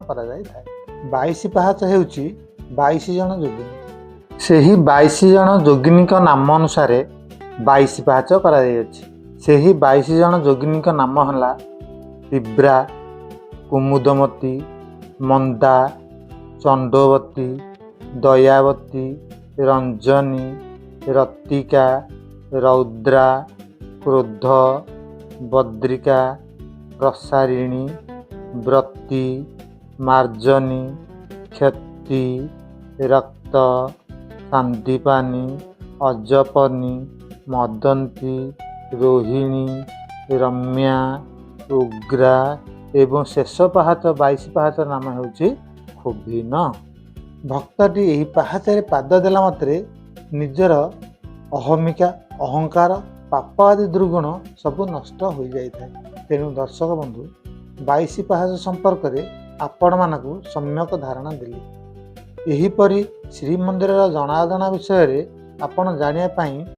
କରାଯାଇଥାଏ। 22 ପାହାଚ ହେଉଛି 22 ଜଣ ଯୋଗିନୀ। ସେହି 22 ଜଣ ଯୋଗିନୀଙ୍କ ନାମ ଅନୁସାରେ 22 ପାହାଚ କରାଯାଇଅଛି। ସେହି 22 ଜଣ ଯୋଗିନୀଙ୍କ ନାମ ହେଲା ତୀବ୍ରା, କୁମୁଦମତୀ, ମନ୍ଦା, ଚଣ୍ଡୋବତୀ, ଦୟାବତୀ, ରଞ୍ଜନୀ, ରତିକା, ରୌଦ୍ରା, କ୍ରୋଧ, ବଦ୍ରିକା, ପ୍ରସାରିଣୀ, ବ୍ରତୀ, ମାର୍ଜନୀ, କ୍ଷତି, ରକ୍ତ, ସାନ୍ଦୀପାନୀ, ଅଜପନୀ, ମଦନ୍ତୀ, ରୋହିଣୀ, ରମ୍ୟା, ଉଗ୍ରା ଏବଂ ଶେଷ ପାହାଚ 22 ପାହାଚ ନାମ ହେଉଛି ଖୋଭିନ। ଭକ୍ତଟି ଏହି ପାହାଚରେ ପାଦ ଦେଲା ମାତ୍ରେ ନିଜର ଅହମିକା, ଅହଙ୍କାର, ପାପ ଆଦି ଦୁର୍ଗୁଣ ସବୁ ନଷ୍ଟ ହୋଇଯାଇଥାଏ। ତେଣୁ ଦର୍ଶକ ବନ୍ଧୁ, 22 ପାହାଚ ସମ୍ପର୍କରେ ଆପଣମାନଙ୍କୁ ସମ୍ୟକ ଧାରଣା ଦେଲି। ଏହିପରି ଶ୍ରୀମନ୍ଦିରର ଜଣାଅଜଣା ବିଷୟରେ ଆପଣ ଜାଣିବା ପାଇଁ